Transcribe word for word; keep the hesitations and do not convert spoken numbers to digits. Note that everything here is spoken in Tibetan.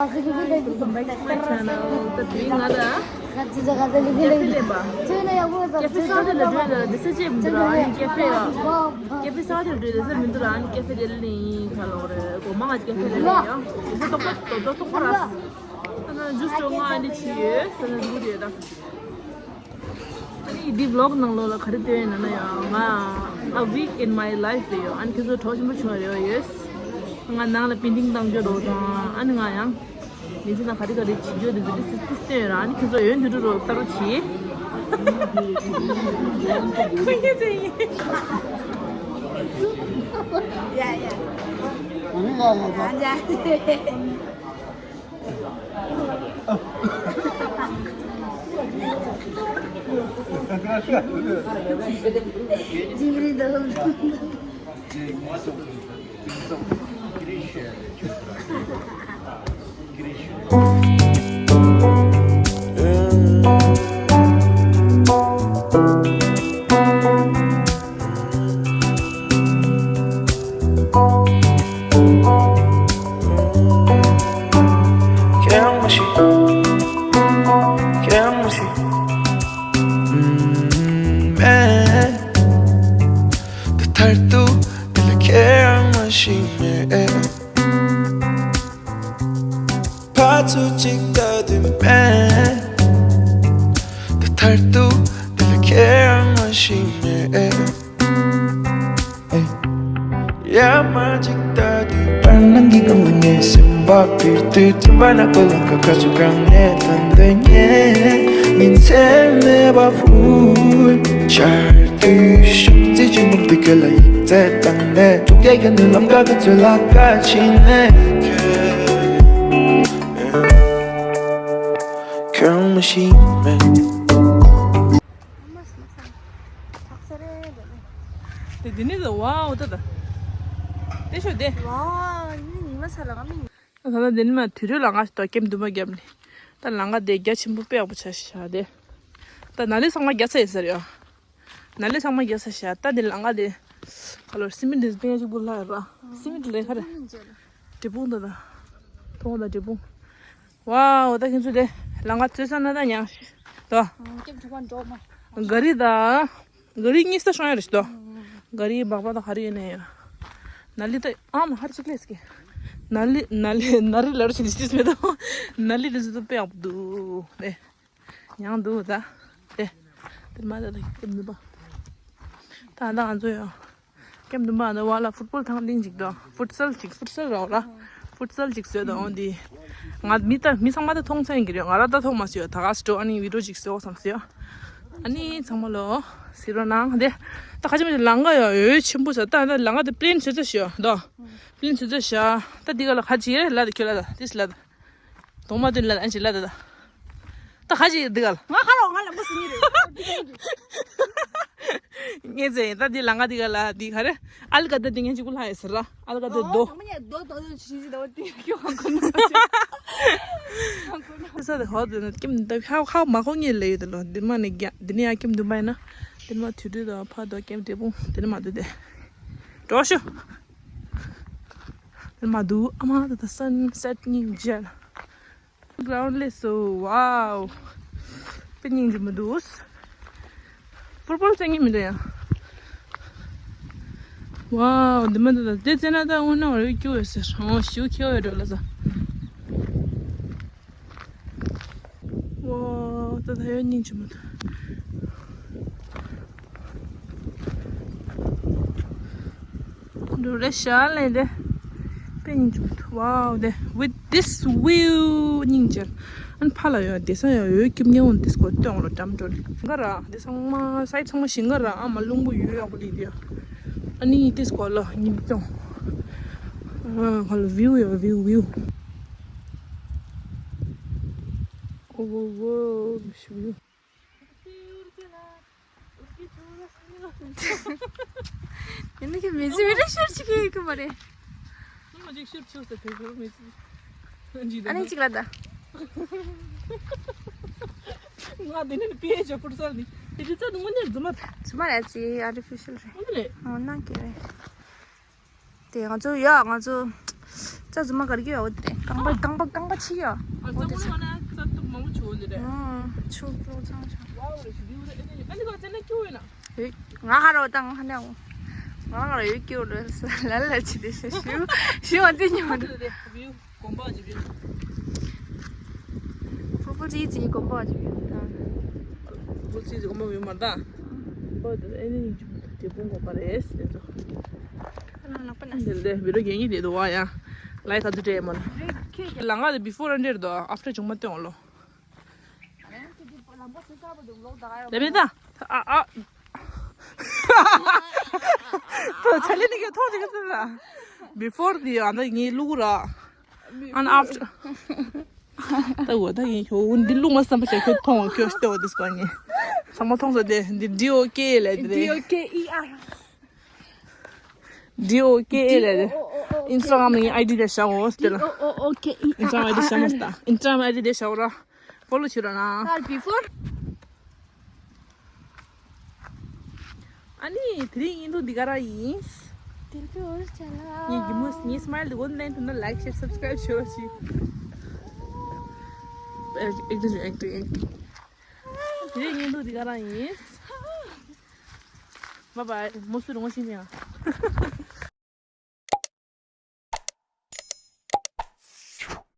Welcome back to my channel. ད་དེ་ང་ལ་ཀེ་ཧྥེ་ལེན་པ། ཀེ་ཧྥེ་སང་དེ་ལ་འགྲོ་ཡ་ལ་འདི་ས་ཅེ་མི་འདུག་ཨ་ནི་ཀེ་ཧྥེ་ཡ། ཀེ་ཧྥེ་སང་དེ་ལ་འགྲོ་ཡ་འདི་ས་མི་འདུག་ཨ་ནི་ཀེ་ཧྥེ་དེ་ལ་ལེན་ཡིན་ཁ་ལོག་རེད། གོ་མ་ང་ཅི་ཀེ་ཧྥེ་ལ་ལེན་ཡ། འདི་ས་ཏོག་པ་ཏོག་ཏོག་ཏོག་པ་ར། ད་ན་ཇུས་ཏོ་ང་ཨ་འདི་ཆི་ཡོད་ས་ན་འདུག་རེད་ད། ཨ་ནི་འདི་བི་ལོག་ནང་ལོགས་ལ་ག་རེ་སྟོན་ཡོད་ན་ན་ཡང་ང་A week in my life རེད་ཡོད། ཨ་ནི་ཁྱེད་ཚོ་གྲོགས་ཆེན་པོ་བྱུང་བ་རེད་ཡོད། ང་ནང་ལ་པེན་ཏིང་བཏང་རྒྱུ་རོགས་དང་ཨ་ནི་ང་ཡང་མི་ཚེ་ནང་ག་རེ་ག་རེ་བྱེད་རྒྱུ་རེད་ཟེར་ཏི་སི་ཏི་སྟོན་ཡོད་ར། ཨ་ནི་ཁྱེད་ཚོ་ཡོན་དུ་རུ་རོགས་ལྟ་རོགས་གྱིས། ཁོ་ཡིན་ཚེ་ཡིན། ཡ་ཡ། ཨ་ནི་ཡ་ཡ་ཡ། ཕར་ཚུར་གཅིག་ལྟ་དུས་མེད། ད་མཐར་ཐུག་འདི་ལ་ཁྱེད་རང་མ་ཤེས་མེད། ཡ་མ་གཅིག་ལྟ་དུས་བར་སྣང་གི་སྒང་ལ་ངའི་སེམས་པ་འཕུར་དུས། དྲན་པ་ནག་པོ་ལམ་ཁ་ཁ་ཚུར་གང་ནས་ཐོན་འདོད་ངས། ཉིན་མཚན་མེད་པ་འཕུར། ཆར་དུས་ཤུགས་རྩེད་ཆེན་པོ་འདི་ག་ལ་ཡིག་ཚད་བཏང་ནས། ཐུག་རྒྱལ་གྱི་ནུས་ལམ་ཁ་ཁ་ཚོད་ལ་ཁ་ཕྱིན་ནས། ཁྱོད་མ་ཤེས་མེད། དེ་དེ་ནས་ད་ཝའོ་ད་ད། དེ་ཤོད་དེ། ཝའོ་ནི་ཉི་མ་ས་ལ་ང་མི། ད་ད་དེ་ནས་མ་དུས་རེ་ལ་ང་ཞིག་ད་ཀེམ་དུ་མ་བརྒྱབ་ནས། ད་ལང་ཀ་དེ་རྒྱ་ཆེན་པོ་དཔེ་ཡག་པོ་ཆགས་ཤག་དེ། ད་ན་ལི་ཚང་མ་རྒྱ་ཚ་ཡིན་ས་རེད་ཨ། ན་ལི་ཚང་མ་རྒྱ་ས་ཤ་ད་འདི་ལང་ཀ་དེ། ཁ་ལོར་སི་མི་འདི་སྟེང་གཅིག་པུ་ལྷག་ར། སི་མི་འདི་ལས་ཁ་རེ། འབྲས་སྤུངས་ད་ད། ཐོང་ད་འབྲས་སྤུངས། ཝའོ་ད་ཁྱེད་ཚོ་དེ་ལང་ཀ་ཚོད་ས་ན་ད་ཉང་ཤི། ད། ཀེམ་ཐུག་པ་འགྲོ་མ། ག་རི་ད། ག་རི་གཉིས་ད་ཤོང་ཡ་རེ་ཤི་ད། ག་རི་སྦག་སྦག་ད་ག་རི་ཡོད་ནས་ཡ། ན་ལི་ད་ཨམ་ཧར་ཅིག་ལས་ཀྱི། ན་ལི་ན་ལི་ན་རི་ལ་རུ་ཆི་འདི་ཅིས་མེད་ད། ན་ལི་འདི་ཚོ་དཔེ་ཡག་པོ་འདུག་ཨེ། ཡང་འདུག་ད། དེ། དེ་མ་ད་ད་ཀེམ་ནུས་པ། ད་ད་ང་ཚོ་ཡང་། ཀེམ་དུ་མ་ད་བ་ལ་ཕུཊ་བོལ་ཐང་ལིང་ཅིག་ད། ཕུཊ་སལ་ཅིག་ཕུཊ་སལ་ར་བ་ལ། ཕུཊ་སལ་ཅིག་བཟོས་ད་འོང་དེ། ང་མི་ད་མི་ཚང་མ་ད་མཐོང་ཚན་གི་རེད། ང་ར་ད་མཐོང་མ་སོང་ཡ། ད་ག་སི་ཏོ་ཨ་ནི་བི་ཌིའོ་ཅིག་བཟོ་བསམ་སོང་ཡ། ཨ་ནི་ཚང་མ་ལོ། སི་རོ་ནང་དེ། ད་ཁ་ཅིག་མི་ལང་ཀ་ཡ་འོས་ཆེན་པོ་ས་ད་ད་ལང་ཀ་དེ་པི་ལེན་བཟོས་ཚར་ཤག་ད། པི་ལེན་བཟོས་ཚར་ཤག་ད་འདི་ག་ལ་ཁ་ཅིག་རེད་ལ་ད་ཁྱོད་ལ་ད་དེ་སི་ལ་ད། གདོང་མ་བསྟན་ལ་ཨན་ཅི་ལ་ད་ད། ད་ཁ་ཅིག་འདི་ག་ལ། ང་ཁ་ལོ་ང་ལ་མོ་སི་ཉི་རེད། ངས་ཟེར་ད་འདི་ལ་ང་འདི་ག་ལ་འདི་ག་རེ། ཨལ་ག་ད་འདི་ངས་ཅིག་གུ་ལ་ཡ་ཟེར་ར། ཨལ་ག་ད་རྡོ། ཨོ་མ་ཉེ་རྡོ་རྡོ་རྡོ་ཞིག་ཞིག་ད་བ་དེ་ཁྱོད་ཁ་ཁོ་ན། ས་དེ་ཧོ་དེ་ན་ཀེམ་ད་ཧ་ཧ་མ་ཁོ་ངས་ལས་ཡོད་དེ་ལོ། འདི་མ་ནི་རྒྱ་འདི་ནི་ཡ་ཀེམ་དུ་མ་ཡིན་ན། འདི་ནི་མ་དུས་དུས་ད་ཕ་དོ་ཀེམ་དེ་པུང་འདི་ནི་མ་དུ་དེ། འགྲོ་ཤོག་མ་འདུག་ཨ་མ་ད་ད་སན་སེཊ་སྙིང་རྗེ། གྷི་རའུན་ཌི་ལས་སོ། ཝའོ། དཔེ་སྙིང་རྗེ་མི་འདུག་ཕུཊ་བོལ་རྩེ་ངེས་མི་འདུག་ཡ། ཝའོ་འདི་མ་འདུག་ད་དེ་རྩེ་ན་ད་དངོས་གནས་རོལ་སྐྱོ་ཡོད་ཟེར། ཨོ་ཞུ་ཁྱེའུ་ཡོད་འགྲོ་ལ་ས། ཝོ། ད་ད་ཡོད་སྙིང་རྗེ་མོ་འདུག་འདུག་རེ་ཤ་ལེ་དེ། དཔེ་སྙིང་རྗེ་མོ་འདུག་ཝའོ་དེ། With this view སྙིང་རྗེ། ཨན་ཕ་ལ་ཡོད་དེ་ས་ཡོད་ཡོད་ཀྱི་མཉེ་འོང་དེ་སྐོར་སྟོན་རོ་འགྲམ་འགྲོ་ནས་ཞིང་ཁ་ར་དེ་ཚང་མ་སའི་ཚང་མ་ཞིང་ཁ་ར་ཨ་མ་རླུང་བུ་ཡོད་ཡག་པོ་ལི་དེ། ཨ་ནི་དེ་སྐོར་ལ་ཉིན་སྟོང་། ཨ་ཁ་ལ་view ཡོད་view view། ཨོ་ཝོ་ཝོ་ཤུ་ཡོ། ཡིན་ན་ཁྱོད་མི་ཚེ་རིག་ཤར་ཅིག་ཡོད་གི་མ་རེད། ངོ་ཅིག་ཤུར་ཆུ་ས་དེ་ཁོ་མི་ཚེ་ཨ་ནི་གཅིག་ལ་ད། ང་དེ་ནས་པི་ཨེ་ཅི་ཕུར་ཚར་ནི་དེ་རི་ཚ་དུ་མ་ནེར་རྫུན་མ། རྫུན་མ་རེད་ཅི་artificial རེད། ཨ་ནི་རེད། ཨོ་ན་གི་རེད། དེ་ང་ཚོ་ཡ་ང་ཚོ་རྩ་རྫུན་མ་ག་རེ་གི་ཡོད་དེ། རྐང་པ་རྐང་པ་རྐང་པ་ཕྱིས་ཡ། ཨ་ཙམ་མོ་ལ་ན་ཙ་ཏུ་མང་པོ་བྱུང་འདི་རེད། ཨ་ཆུ་ལོ་ཚང་ཆ། ཝའོ་རེ་ཞིག་བིའུ་རེ་ཨ་ནི་ཨ་ནི་ག་ཙེ་ན་ཁྱོད་ཡིན་ན། ཧེ། ང་ཧ་རོ་དང་ཧ་ནའོ། ང་ཧ་རོ་ཡོད་ཀྱི་རེད་ལ་ལ་ཅི་དེ་ཤ་ཤིའུ་ཤིའུ་ཨ་ཙི་ཉོ་རེད། བིའུ་གོམ་པ་ཅི་བིའུ། ཕུར་ཕུར་ཅི་ཅི་གོམ་པ་ཅི་བིའུ་དང་། ཕུར་ཕུར་ཅི་ཅི་གོམ་པ་བིའུ་མ་ད། གོམ་པ་དེ་ཨེ་ནི་ཡིན་ཅུ་དེ་བུང་གོམ་པ་རེད་དེ་ཚོ། ཁ་ལག་ནག་པ་ན། དེ་འདྲ་བི་རོ་རྒྱན་གྱི་དེ་དུ་བ་ཡ། ལའི་ད་དུ་དྲེ་མོ་ན། ལ་ང་དེ་before and after་དུ་after་བྱུང་མ་སྟོན་ལོ། དེ་མིན་ད། ཨ་ཨ། ད་ཆ་ལེ་ནི་གི་ཐོག་ཅིག་གི་ལ། before་དེ་ཨ་ད་ངའི་ལུག་ར། and after། ད་འོ་ད་ངའི་ཁྱོད་འདི་ལུག་མ་བསམ་པ་བྱས་ཁྱོད་མཐོང་བ་ཁྱོད་ལྟ་བ་དེ་སྐོར་ངས། ཚང་མ་མཐོང་ས་དེ་འདི་D O K་ལས་དེ་རེད། D O K E R། D O K E་ལས་དེ། Instagram་ནི་I D་དེ་བཞག་འོ་ཟེར་ལ། D O O K E R། Instagram I D་བཞག་མ་སྟ། Instagram I D་དེ་བཞག་ར། follow་བྱེད་རོགས་གནང་། ད་before། ཨ་ནི་དེ་རིང་ཡིན་དུ་འདི་ག་ར་ཡིན། དེ་ལ་བོར་ཆ་ལ། ངའི་གི་མོས་ངའི་smile་དེ་གོ་ནན་དུ་ན་like share subscribe་བྱོས་ཤིག acting acting acting དེ་རིང་ཡིན་དུ་འདི་ག་ར་ཡིན། Bye bye། མོ་སུ་རུང་བ་ཤིང་ཡང་།